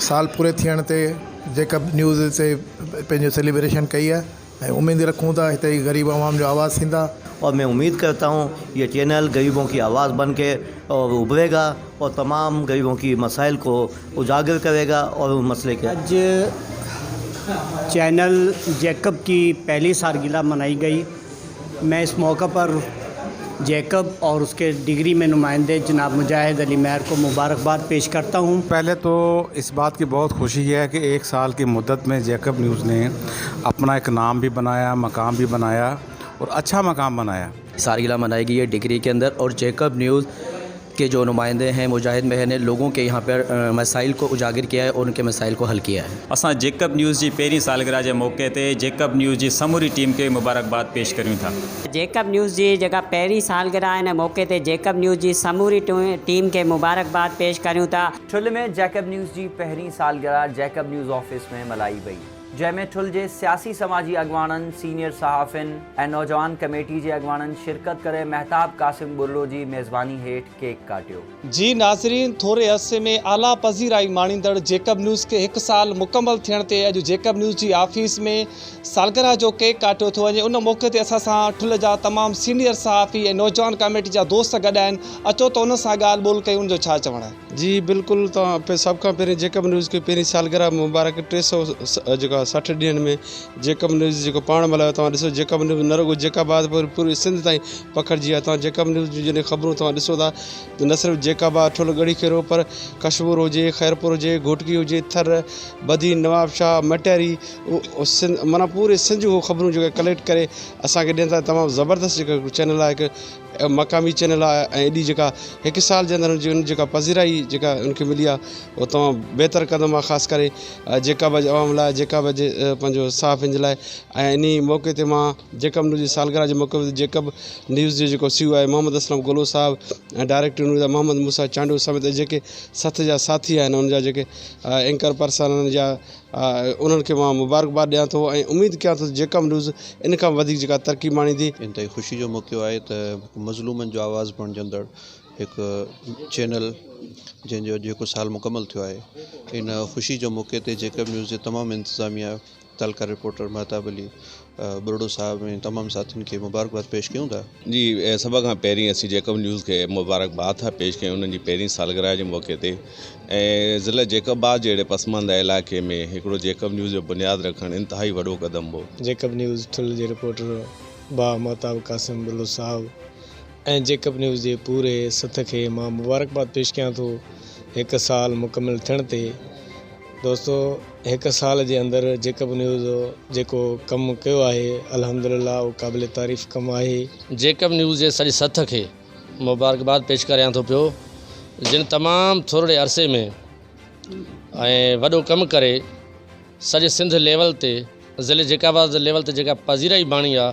سال پوري ٿيڻ تي جيڪب نيوز تي پنهنجو سيليبريشن ڪئي آهي. ۽ اميد رکون ٿا هتي جي غريب عوام جو آواز ٿيندا. اور مين اميد ڪرتا هون يه چينل غريبون ڪي آواز بن ڪي اور ابھري گا اور تمام غريبون ڪي مسائل ڪو اجاگر ڪري گا اور ان مسئلي ڪي. اڄ چينل جيڪب ڪي پهلي سالگرهه منائي گئي مين اس موقع پر جيڪب اور اس ڪي ڊگري مين نمائندي جناب مجاهد علي مهر ڪو مبارڪباد پيش ڪرتا هون. پهلي تو اس بات ڪي بهت خوشي هي ڪي ايڪ سال ڪي مدت مين جيڪب نيوز ني اپنا ايڪ نام ڀي بنايا مقام ڀي بنايا اور اڇا مقام بنايا. سالگرہ منائی گئی ہے ڈگری کے اندر اور جیکب نیوز کے جو نمائندے ہیں مجاہد مہر نے لوگوں کے یہاں پر مسائل کو اجاگر کیا ہے اور ان کے مسائل کو حل کیا ہے. اسان جيڪب نيوز جي پهرين سالگرهه جي موقعي تي جيڪب نيوز جي سموري ٽيم کي مبارڪباد پيش ڪريون ٿا. جيڪب نيوز جي جيڪا پهرين سالگرهه آهي ان موقعي تي جيڪب نيوز جي سموري ٽيم کي مبارڪباد پيش ڪريون ٿا. ٺل ۾ جيڪب نيوز جي پهرين سالگرهه جيڪب نيوز آفيس ۾ ملهائي وئي. جنهن ۾ ٺل جي سياسي سماجي اڳواڻن، سينيئر صحافين ۽ نوجوان ڪميٽي جي اڳواڻن شرڪت ڪري مهتاب قاسم ٻرڙو جي ميزباني هيٺ ڪيڪ ڪاٽيو. جي ناظرين ٿوري عرصي ۾ اعليٰ پذيرائي ماڻيندڙ جيڪب نيوز کي هڪ سال مڪمل ٿيڻ تي اڄ جيڪب نيوز جي آفيس ۾ سالگرهه جو ڪيڪ ڪاٽيو ٿو وڃي ان موقعي تي اسان سان ٺل جا تمام سينيئر صحافي ۽ نوجوان ڪميٽي جا دوست گڏ آهن اچو ته انهن سان ڳالهه ٻولهه ڪيون ان جو ڇا چوڻ آهي. جي بلڪل توهان سڀ کان پهرين جيڪب نيوز کي پهرين سالگرهه مبارڪ 300 جيڪا 60 ڏينهن ۾ جيڪب نيوز جيڪو پاڻ ملهايو توهان ڏسو جيڪب نيوز نه رڳو جيڪب آباد پر پوري سنڌ تائين پکڙجي آهي توهان جيڪب نيوز جون جڏهن خبرون توهان ڏسو ٿا ته نه صرف جيڪب آباد ٺل ڳڙهي خيرو پر ڪشمور هجي خيرپور هجي گهوٽڪي هجي ٿر بدين نوابشاهه مٽياري سنڌ معنيٰ پوري سنڌ جون خبرون جيڪا ڪليڪٽ ڪري اسان کي ڏين ٿا تمام زبردست جيڪا چينل آهي هڪ مقامي چينل آهي ۽ ايڏي جيڪا هڪ سال جي اندر ان جيڪا پذيرائي جيڪا ان کي ملي آهي اهو تمام بهتر قدم آهي خاص ڪري جيڪب جي عوام لاء جيڪب جي پنهنجو صحافين جي لاء ۽ انهي موقعي تي مان جيڪب نيوز جي سالگرهه جي موقعي تي جيڪب نيوز جو جيڪو سي او آهي محمد اسلم گلو صاحب ۽ ڊائريڪٽر نيوز محمد موسيٰ چانڊيو سميت جيڪي سٿ جا ساٿي آهن ان جا جيڪي اينڪر پرسن آهن يا انهن کي مان مبارڪباد ڏيان ٿو ۽ اميد ڪيان ٿو ته جيڪب نيوز ان کان وڌيڪ جيڪا ترقي ماڻيندي. انتهائي خوشي جو موقعو آهي ته مظلومن جو آواز بڻجندڙ هڪ چينل جنهن جو اڄ هڪ سال مڪمل ٿيو آهي ان خوشي جو موقعي تي جيڪب نيوز جي تمام انتظاميا تعلقه رپورٽر مهتاب علي ٻرڙو صاحب ۽ تمام ساٿين کي مبارڪباد پيش ڪيون ٿا. جي سڀ کان پهرين اسين جيڪب نيوز کي مبارڪباد ٿا پيش ڪيون انهن جي پهرين سالگرهه جي موقعي تي ۽ ضلع جيڪب آباد جهڙي پسمانده علائقي ۾ هڪڙو جيڪب نيوز جو بنياد رکڻ انتهائي وڏو قدم هو. جيڪب نيوز ٺل جي رپورٽر ڀاء مهتاب قاسم ٻرڙو صاحب ۽ جيڪب نيوز جي پوري سٿ کي مان مبارڪباد پيش ڪيان ٿو هڪ سال مڪمل ٿيڻ تي. دوستو هڪ سال جي اندر جيڪب نيوز جيڪو ڪم ڪيو آهي الحمدلله اهو قابل تعريف ڪم آهي. جيڪب نيوز جي سڄي سٿ کي مبارڪباد پيش ڪريان ٿو پيو جن تمام ٿورڙي عرصي ۾ ۽ وڏو ڪم ڪري سڄي سنڌ ليول تي ضلعي جيڪب آباد ليول تي جيڪا پذيرائي ماڻي آ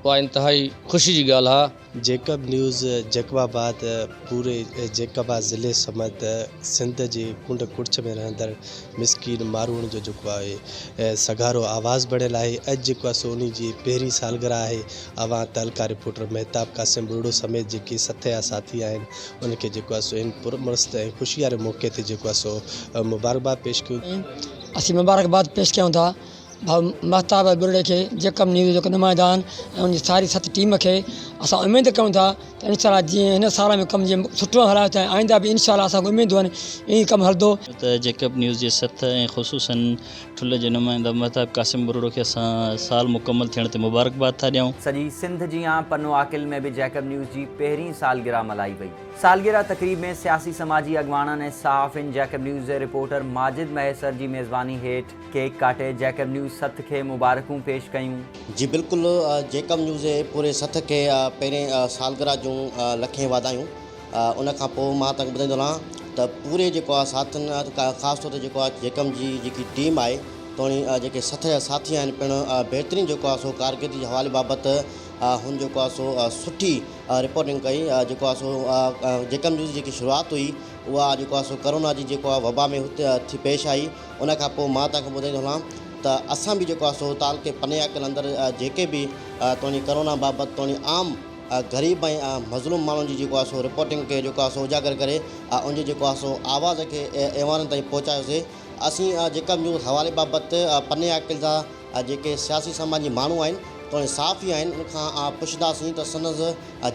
اها انتهائي خوشي جي ڳالهه آ. جيڪب نيوز جيڪب آباد پوري جيڪب آباد ضلعي سميت سنڌ جي ڪنڊ ڪڙڇ ۾ رهندڙ مسڪين ماروئڙن جو جيڪو آهي سگهارو آواز بڻيل آهي اڄ جيڪو آهي سو انهي جي پهرين سالگرهه آهي اوهان تعلقه رپورٽر مهتاب قاسم ٻرڙو سميت جيڪي سٿ يا ساٿي آهن انهن کي جيڪو آهي سو هن پرمست ۽ خوشي واري موقعي تي جيڪو آهي سو مبارڪباد پيش ڪيون. اسين مبارڪباد پيش ڪيون ٿا ڀاء مهتاب ٻرڙي کي جيڪب نيوز جو نمائندا آهن ۽ ان جي ساري سٿ ٽيم کي اسان اميد ڪيون ٿا ته انشاء الله جيئن هن سال ۾ ڪم جيئن سٺو هلايو ٿا آئنده به انشاء الله اسان کي اميدون آهن ائين ئي ڪم هلندو. ته جيڪب نيوز جي سٿ ۽ خصوصن ٺل جي نمائنده مهتاب قاسم ٻرڙو کي اسان سال مڪمل ٿيڻ تي مبارڪباد ٿا ڏيون. سڄي سنڌ جيان پنو عاقل ۾ به جيڪب نيوز جي پهرين سالگرهه ملهائي وئي. سالگرهه تقريب ۾ سياسي سماجي اڳواڻن ۽ صحافين جيڪب نيوز جي رپورٽر ماجد مهيسر جي ميزباني هيٺ ڪيڪ ڪاٽي جيڪب نيوز سٿ کي مبارڪون پيش ڪيون. جي بلڪل جيڪب نيوز جي پوري سٿ کي پهرين سالگرهه جون لکين واڌايون ان کان پوء مان توهان کي ٻڌائيندو رهان ته پوري جيڪو آهي ساٿين خاص طور تي جيڪو آهي جيڪب جي جيڪي ٽيم آهي توڻي جيڪي سٿ جا ساٿي آهن پڻ بهترين جيڪو آهي سو ڪارڪردگي جي حوالي بابت هن جيڪو آهي سو سٺي رپورٽنگ ڪئي جيڪو آهي سو جيڪب نيوز جي جيڪي شروعات هئي اها جيڪو آهي سو ڪرونا جي جيڪو آهي وبا ۾ ٿي پيش آئي ان کان پوء مان توهان کي ٻڌائيندو هلان ته اسان به جيڪو آهي سو تعلقي پني عاقل اندر جيڪي به توڻي ڪرونا بابت توڻي عام غريب ۽ مظلوم ماڻهن جي جيڪو آهي سو رپورٽنگ کي جيڪو آهي سو اجاگر ڪري ان جي جيڪو آهي سو آواز کي ايوانن تائين پهچايوسي اسين جيڪب نيوز حوالي بابت پني عاقل جا جيڪي سياسي سماجي ماڻهو آهن توڻي صحافي آهن ان کان پڇنداسين ته سندس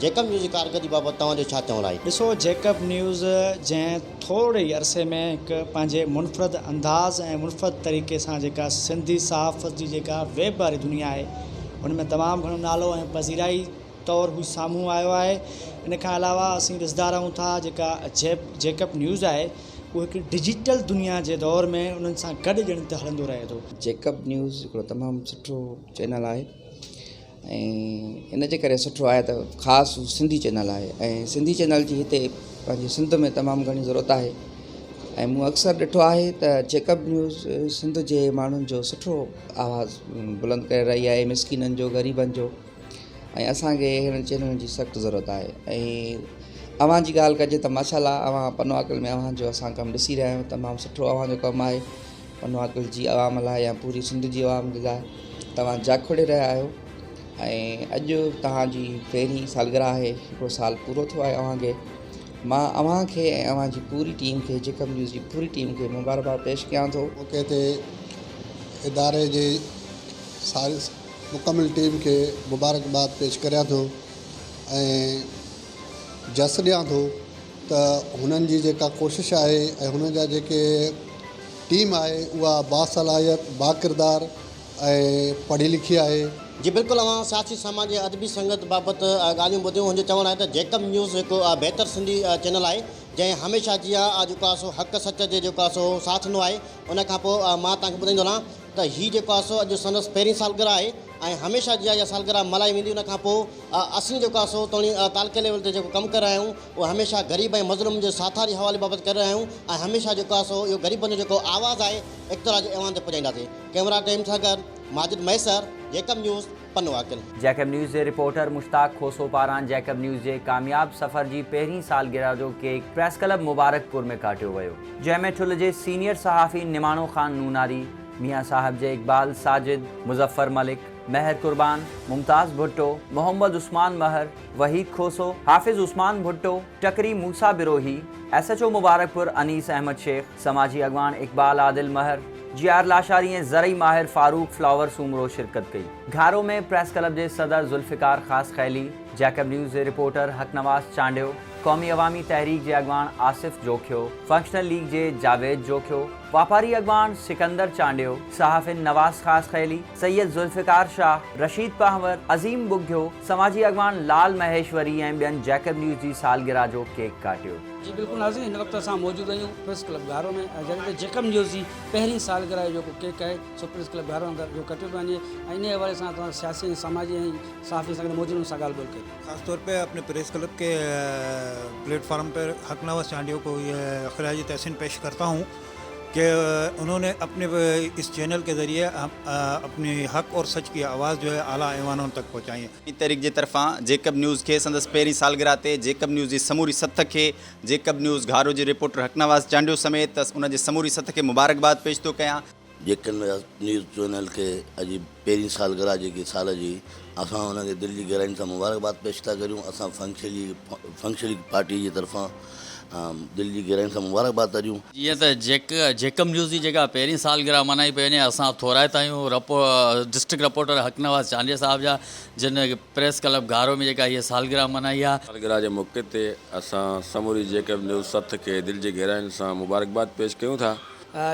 جيڪب نيوز جي ڪارڪردگي بابت توهان جو ڇا چوڻ آهي؟ ڏسو جيڪب نيوز جنهن ٿورڙي ئي عرصي ۾ هڪ پنهنجي منفرد انداز ۽ منفرد طريقي سان جيڪا سنڌي صحافت جي جيڪا ويب واري دنيا آهي ان ۾ تمام گهڻو نالو ۽ پذيرائي طور هو سامهون آيو آهي ان کان علاوه اسين ڏسندا رهون ٿا جيڪا جيڪب نيوز آهي اهو هڪ ڊجيٽل دنيا جي دور ۾ انهن سان گڏ ڄڻ ته هلندو رهي ٿو. جيڪب نيوز هڪڙو تمام سٺو چينل آهي. ۽ ان جي ڪري سٺو آهي ته خاص سنڌي چينل آهي ۽ سنڌي چينل جي هتي پنهنجي سنڌ ۾ تمام گهڻي ضرورت آهي ۽ مون اڪثر ڏٺو آهي ته جيڪب نيوز سنڌ جي ماڻهن جو سٺو آواز بلند ڪري رهي آهي مسڪينن جو غريبن جو ۽ اسانکي اهڙن چينلن جي سخت ضرورت آهي ۽ اوهان جي ڳالهه ڪجي ته ماشاء الله اوهان پنو عاقل ۾ اوهان جو اسان ڪم ڏسي رهيا آهيون تمام سٺو اوهان جو ڪم آهي پنو عاقل جي عوام لاء يا پوري سنڌ جي عوام جي لاء توهان جاکوڙي رهيا آهيو ۽ اڄ توهان جي پهرين سالگرهه آهي هڪڙو سال پورو ٿيو آهي اوهان کي مان اوهان کي ۽ اوهان جي پوري ٽيم کي جيڪب نيوز جي پوري ٽيم کي مبارڪباد پيش ڪيان ٿو. موقعي تي اداري جي ساري مڪمل ٽيم کي مبارڪباد پيش ڪريان ٿو ۽ جس ڏيان ٿو ته هنن جي جيڪا ڪوشش آهي ۽ هنن جا جيڪي ٽيم آهي اها باصلاحيت، باڪردار ۽ پڙهي لکي آهي. جي بلڪل اوهان سياسي سماجي ادبي سنگت بابت ڳالهيون ٻڌيون هن جو چوڻ آهي ته جيڪب نيوز هڪ بهتر سنڌي چينل آهي جنهن هميشه جيان جيڪو آهي سو حق سچ جي جيڪو آهي سو ساٿ ڏنو آهي ان کان پوء مان توهان کي ٻڌائيندو هلان ته هي جيڪو آهي سو اڄ سندس پهرين سالگرهه آهي ۽ هميشه جيان اها سالگرهه ملهائي ويندي ان کان پوء اسين جيڪو آهي سو توڻي تعلقي ليول تي جيڪو ڪم ڪري رهيا آهيون اهو هميشه غريب ۽ مظلوم جي ساٿاري حوالي بابت ڪري رهيا آهيون ۽ هميشه جيڪو آهي سو اهو غريبن جو جيڪو آواز آهي اقتدار جي ايوان تي پڄائينداسين. ڪئميرا ٽيم سان گڏ Majid Mahesar, Jacob news, Pano Aqil. Jacob news جي رپورٽر مشتاق کوسو پاران جيڪب نيوز جي ڪامياب سفر جي پهرين سالگرهه جو ڪيڪ پريس ڪلب مبارڪپور ۾ ڪاٽيو ويو، جنهن ۾ ٺل جي سينيئر صحافي نماڻو خان نوناري، ميان صاحب جي اقبال ساجد، مظفر ملڪ، مهر قربان، ممتاز ڀٽو، محمد عثمان مهر، وحيد کوسو، حافظ عثمان ڀٽو، ٽڪري Musa Brohi, S H O Mubarakpur Anees Ahmed Shaikh, سماجي اڳواڻ اقبال عادل مهر، جي آر لاشاري ۽ زرعي ماهر فاروق فلاور سومرو شرڪت ڪئي. گهارو ۾ پريس ڪلب جي صدر ذوالفقار خاصخيلي، جيڪب نيوز جي رپورٽر حق نواز چانڊيو، قومي عوامي تحريڪ جي اڳواڻ آصف جوکيو، فنڪشنل ليگ جي جاويد جوکيو، واپاري اڳواڻ سڪندر چانڊيو، صحافين نواز خاصخيلي، سيد ذوالفقار شاهه، رشيد پنهور، عظيم ٻگهيو، سماجي اڳواڻ لال مهيشوري ۽ ٻين جيڪب نيوز جي سالگرهه جو ڪيڪ ڪاٽيو. جي بلڪل ناظرين هن وقت اسان موجود آهيون پريس ڪلب گهارو ۾ جڏهن ته جيڪب نيوز جي پهرين سالگرهه جو جيڪو ڪيڪ آهي سو پريس ڪلب گهارو اندر جو ڪٽيو پيو وڃي ۽ انهي حوالي سان توهان سياسي ۽ سماجي ۽ صحافي سان گڏ موجود انهن سان ڳالهه ٻولهه ڪئي. خاص طور پي اپني پريس ڪلب ڪي پليٽ فارم پر حق نواز چانڊيو ڪو يه خراج تحسين پيش ڪرتا هون ڪي انهون ني اپني اس چينل ڪي ذريعي اپني حق اور سچ ڪي آواز جو هي اعليٰ ايوانون تڪ پهچائي هي. عوامي تحريڪ جي طرفان جيڪب نيوز کي سندس پهرين سالگرهه تي جيڪب نيوز جي سموري سٿ کي جيڪب نيوز گهارو جي رپورٽر حق نواز چانڊيو سميت ان جي سموري سٿ کي مبارڪباد پيش ٿو ڪيان. جيڪب نيوز چينل کي اڄ پهرين سالگرهه جيڪي سال جي اسان ان کي دل جي گهراين سان مبارڪباد پيش ٿا ڪريون اسان فنڪشنل پارٽي جي طرفان دل جي گهراين سان مبارڪباد ٿا ڏيون. جيئن ته جيڪب نيوز جي جيڪا پهرين سالگرهه ملهائي پئي وڃي اسان ٿورائتا آهيون ڊسٽرڪٽ رپورٽر حق نواز چانڊيي صاحب جا جن پريس ڪلب گهارو ۾ جيڪا هيء سالگرهه ملهائي آهي. سالگرهه جي موقعي تي اسان سموري جيڪب نيوز سٿ کي دل جي گهراين سان مبارڪباد پيش ڪيون ٿا.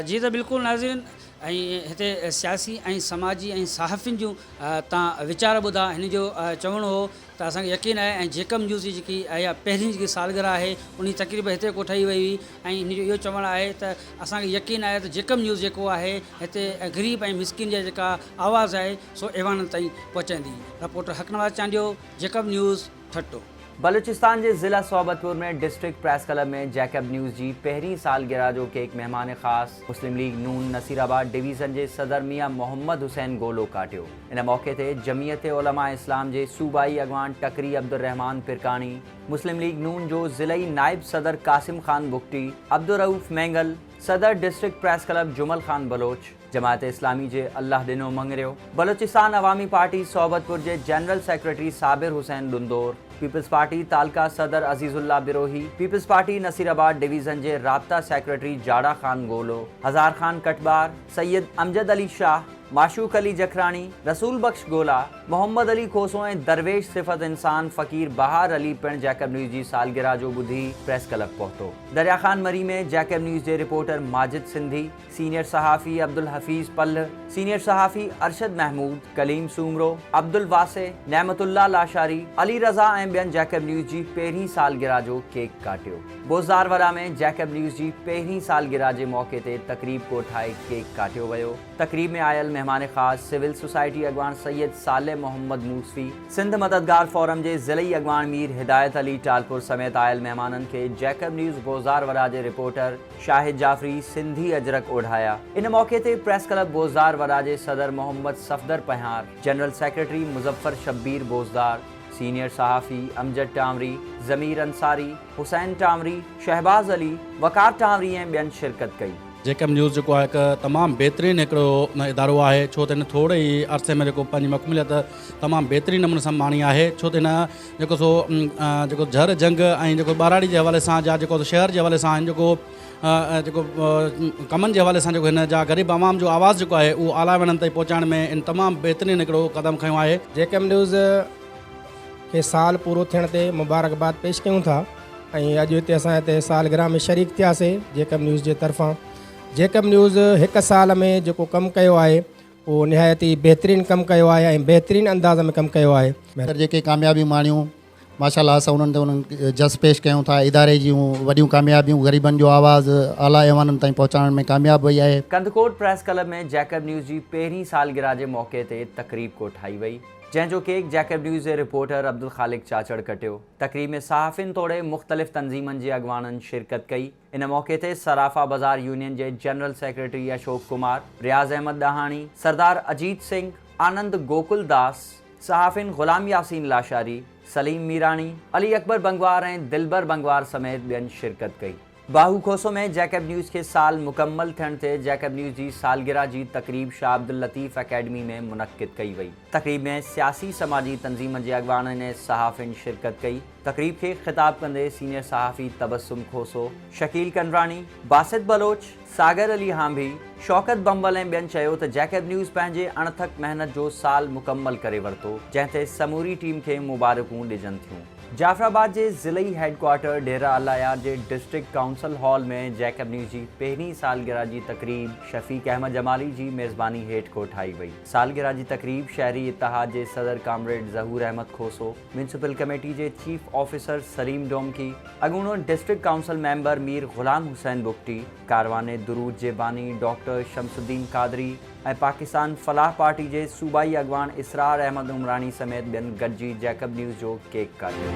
جي ته بلڪل ناظرين ۽ هتي سياسي ۽ سماجي ۽ صحافين جون تان ويچار ٻڌا هن جو چوڻ هو ته اسان کي يقين آهي ۽ جيڪب نيوز جي جيڪي اها پهرين جيڪي سالگرهه آهي انهي تقريب هتي ڪوٺائي وئي هئي ۽ هن جو اهو چوڻ آهي ته اسان کي يقين آهي ته جيڪب نيوز جيڪو آهي هتي غريب ۽ مسڪين جا جيڪا آواز آهي سو ايوانن تائين پهچائيندي reporter Haq Nawaz Chandio Jacob news Thatta. Balochistan جي ضلع Sohbatpur ۾ district press club ۾ Jacob news جي پهرين سالگرهه جو ڪيڪ مهمان خاص مسلم ليگ نون نصيرآباد ڊويزن جي صدر ميان محمد حسين گولو ڪاٽيو. ان موقعي تي جمعيت علماء اسلام جي صوبائي اڳواڻ ٽڪري عبدالرحمان پرڪاڻي، مسلم ليگ نون جو ضلعي نائب صدر قاسم خان بگٽي، عبدالرئوف مينگل، صدر district press club Jumal Khan Baloch, Jamaat Islami جي الله ڏنو مڱريو، بلوچستان عوامي پارٽي صحبتپور جي general secretary Sabir Hussain Dundor, peoples party تعلقه صدر Aziz Ullah Brohi, peoples party Nasirabad division جي رابطا سيڪريٽري جاڙا خان گولو، هزار خان ڪٽٻار، سيد امجد علي شاهه، معشوق علي جکراڻي، رسول بخش گولا، محمد علي کوسو ۽ درويش صفت انسان فقير بهار علي پڻ جيڪب نيوز جي سالگرهه جو ٻڌي پريس ڪلب پهتو. دريا خان مري ۾ جيڪب نيوز جي رپورٽر ماجد سنڌي، سينيئر صحافي عبدالحفيظ پلهه، سينيئر صحافي ارشد محمود، ڪليم سومرو، عبدالواسع، نعمت الله لاشاري، علي رضا ۽ ٻين جيڪب نيوز جي پهرين سالگرهه جو ڪيڪ ڪاٽيو. بوزدار وڏا ۾ جيڪب نيوز جي پهرين سالگرهه جي موقعي تي تقريب ڪوٺائي ڪيڪ ڪاٽيو ويو. تقريب ۾ آيل مهمان خاص سول سوسائٽي اڳواڻ سيد صالح محمد موسوي، سنڌ مددگار فورم جي ضلعي اڳواڻ مير هدايت علي ٽالپر سميت آيل مهمانن کي جيڪب نيوز بوزدار وڏا جي رپورٽر شاهد جعفري سنڌي اجرڪ اوڍايا. ان موقعي تي پريس ڪلب بوزدار وڏا جي صدر Muhammad Safdar Panhyar, general secretary Muzaffar Shabbir Bozdar, senior صحافي امجد ٽانوري، ضمير انصاري، حسين ٽانوري، شهباز علي، وقار ٽانوري ۽ ٻين شرڪت ڪئي. جيڪب نيوز جيڪو آهي هڪ تمام بهترين هڪڙو ادارو آهي ڇو ته هن ٿوري ئي عرصي ۾ جيڪو پنهنجي مقبوليت تمام بهترين نموني سان ماڻي آهي ڇو ته هن جيڪو سو جيڪو جهر جهنگ ۽ جيڪو ٻهراڙي جي حوالي سان يا جيڪو شهر جي حوالي سان آهن جيڪو جيڪو ڪمن جي حوالي سان جيڪو هن جا غريب عوام جو آواز جيڪو آهي اهو اعليٰ وڻن تائين پهچائڻ ۾ هن تمام بهترين هڪڙو قدم کنيو آهي. جيڪب نيوز کي سال پورو ٿيڻ تي مبارڪباد پيش ڪيون ٿا. ۽ اڄ هتي اسان هتي سالگرهه ۾ شريڪ ٿياسي جيڪب نيوز جي طرفان جيڪب نيوز هڪ سال ۾ جيڪو ڪم ڪيو آهي اهو نهايت ئي بهترين ڪم ڪيو آهي ۽ بهترين انداز ۾ ڪم ڪيو آهي. جيڪي ڪاميابيون ماڻيون ماشاء الله اسان انهن تي انهن جس پيش ڪيون ٿا اداري جون وڏيون ڪاميابيون غريبن جو آواز اعليٰ ايوانن تائين پهچائڻ ۾ ڪامياب وئي آهي. Kandhkot press club ۾ Jacob news جي پهرين سالگرهه جي موقعي تي تقريب ڪوٺائي وئي، جنهن جو ڪيڪ جيڪب نيوز جي رپورٽر عبدالخالق چاچڙ ڪٽيو. تقريب ۾ صحافين توڙي مختلف تنظيمن جي اڳواڻن شرڪت ڪئي. ان موقعي تي صرافه بازار يونين جي جنرل سيڪريٽري اشوڪ ڪمار، رياض احمد ڏاهاڻي، سردار اجيت سنگهه، آنند گوڪل داس، صحافين غلام ياسين لاشاري، سليم ميراڻي، علي اڪبر بنگوار ۽ دلبر بنگوار سميت ٻين شرڪت ڪئي. باهو کوسو ۾ جيڪب نيوز کي سال مڪمل ٿيڻ تي جيڪب نيوز جي سالگرهه جي تقريب شاهه عبداللطيف اڪيڊمي ۾ منعقد ڪئي وئي. تقريب ۾ سياسي سماجي تنظيمن جي اڳواڻن ۽ صحافين شرڪت ڪئي. تقريب کي خطاب ڪندي سينيئر صحافي تبسم کوسو، شڪيل ڪنراڻي، باسط بلوچ، ساگر علي هانڀي، شوڪت بنبل ۽ ٻين چيو ته جيڪب نيوز پنهنجي اڻٿڪ محنت جو سال مڪمل ڪري ورتو، جنهن تي سموري ٽيم کي مبارڪون ڏجن ٿيون. جعفرآباد جي ضلعي هيڊ ڪوارٽر ڊيرا الله يار جي district council hall ۾ Jacob news جي پهرين سالگرهه جي تقريب شفيق احمد جمالي جي ميزباني هيٺ ڪوٺائي وئي. سالگرهه جي تقريب شهري اتحاد جي صدر comrade Zahoor Ahmed Khoso, municipal committee جي چيف آفيسر سليم ڊومڪي، اڳوڻو district council member Mir Ghulam Hussain Bugti, ڪاروان درود جي باني ڊاڪٽر شمس الدين قادري ۽ پاڪستان فلاح پارٽي جي صوبائي اڳواڻ اسرار احمد عمراڻي سميت ٻين گڏجي جيڪب نيوز جو ڪيڪ ڪاٽيو.